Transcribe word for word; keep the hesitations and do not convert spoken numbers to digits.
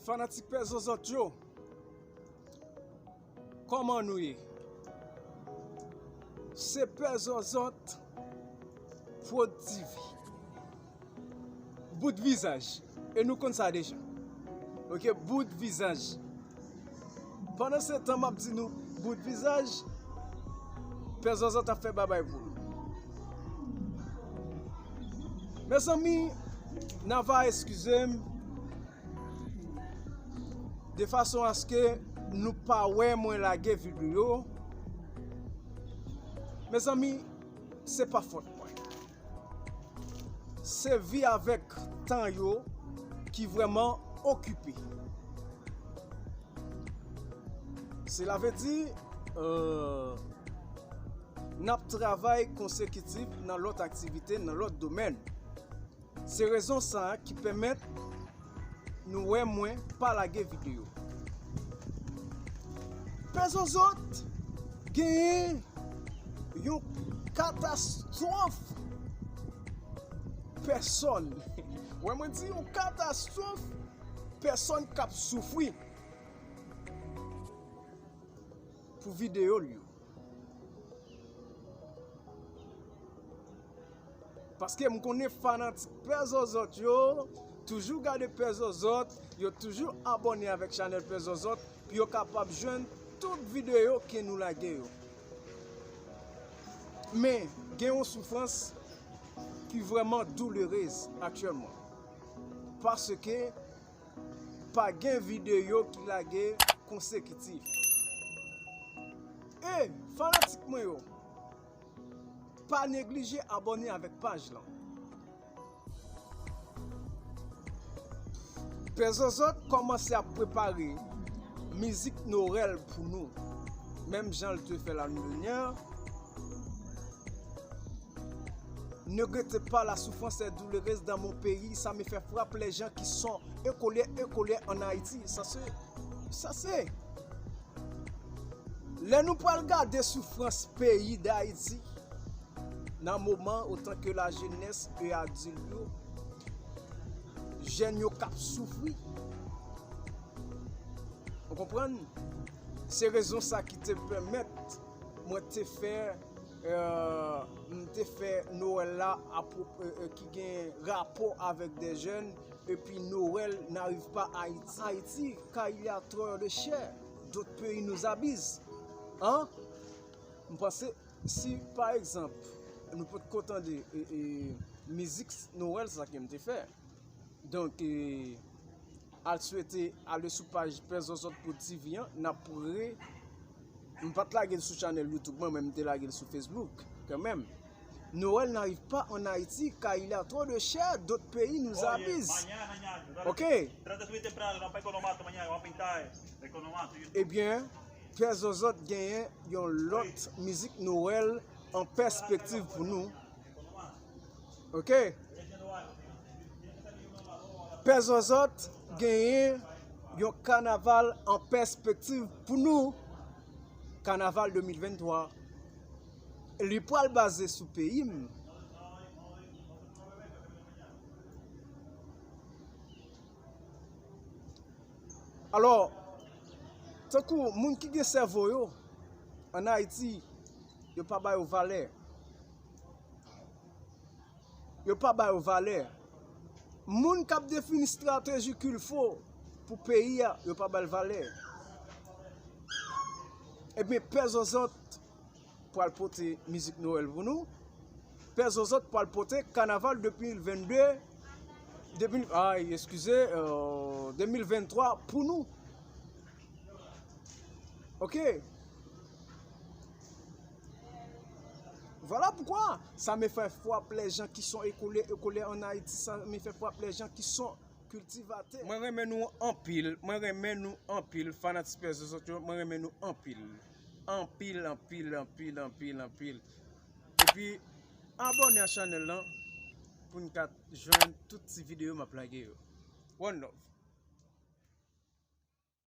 Fanatik Pè Zòzòt yo, kòman nou ye? Se Pè Zòzòt Prod T V. Bout vizaj. E nou konn sa deja. Oke, bout vizaj. Pandan se tan m ap di nou bout vizaj, Pè Zòzòt ap fè babay pou nou. Mezanmi, n a va eskize m de fason aske nou pa wè mwen lage videyo. Mezanmi, se pa fòt mwen. Se vi avèk tan yo ki vrèman okipe. Sela vle di, euh, n ap travay konsekitif nan lòt aktivite, nan lòt domèn. Se rezon sa a ki pèmèt nou wè mwen pa lage videyo. Pè Zòzòt genyen yon katastwòf pèsòn. Wè mwen di yon katastwòf pèsòn k ap soufri pou videyo l yo. Paske m konnen fanatik Pè Zòzòt yo toujou gade Pè Zòzòt, yo toujou abòne avèk chanèl Pè Zòzòt pou yo kapab jwenn tout videyo ke nou lage yo. Men, gen yon soufrans ki vrèman doulerez aktyèlman. Paske pa gen videyo ki lage konsekitif. E fanatik mwen yo, pa neglije abòne avèk paj lan. Pè Zòzòt kòmanse ap prepare mizik Nwèl pou nou. Menm jan l te fè lannen dènyè. Ne guettez pas la souffrance est douloureuse dans mon pays, ça me fait frappe les gens qui sont écoulés, écoulés en Haïti. Ça c'est, ça c'est. Lè nou pral gade soufrans peyi Dayiti, nan moman otan ke lajenès e adilt yo, jèn yo k ap soufri. Ou konprann? Se rezon sa ki te pèmèt mwen te fè, euh, m te fè Nwèl la apwo-, euh, euh, ki gen rapò avèk de jèn, epi Noël n'arrive pas à Haïti. Haïti, car il y a trop de chers, d'autres pays nous abusent. Hein? M panse, si, pa egzanp, nou potko tande, e, e, mizik Nwèl sa ke m te fè. Donk, e, al swete ale sou paj Pè Zòzòt Prod T V an, n ap re-, m pa t lage l sou chanèl YouTube mwen, men m te lage l sou Facebook, kanmenm. Noël n'arrive pas en Haïti, car il y a trop de chers, d'autres pays nous abusent. Ok? Ebyen, Pè Zòzòt genyen yon lòt mizik Noël an pèspektiv pou nou. Ok? Pè Zòzòt genyen yon kanaval an pèspektiv pou nou. Kanaval de mil venntwa. Li pral baze sou peyi m. Alò, tankou moun ki gen sèvo yo, ann Ayiti, yo pa ba yo valè. Yo pa ba yo valè. Moun k ap defini estrateji qu'il faut pou peyi a, yo pa ba l valè. Ebyen, Pè Zòzòt pral pote mizik Noël pou nou. Pè Zòzòt pral pote kanaval de mil vennde, de mil, ay, eskize, euh, de mil venntwa pou nou. Ok? Voilà pourquoi ça me fait frapper les gens qui sont écoulés, écoulés en Haïti, ça me fait frapper les gens qui sont cultivateurs. Mwen renmen nou anpil, mwen renmen nou anpil, fanatik Pè Zòzòt yo, mwen renmen nou anpil. Anpil, anpil, anpil, anpil, anpil. Epi, abòne a chanèl lan pou n ka jwenn tout ti videyo m ap lage yo. One love.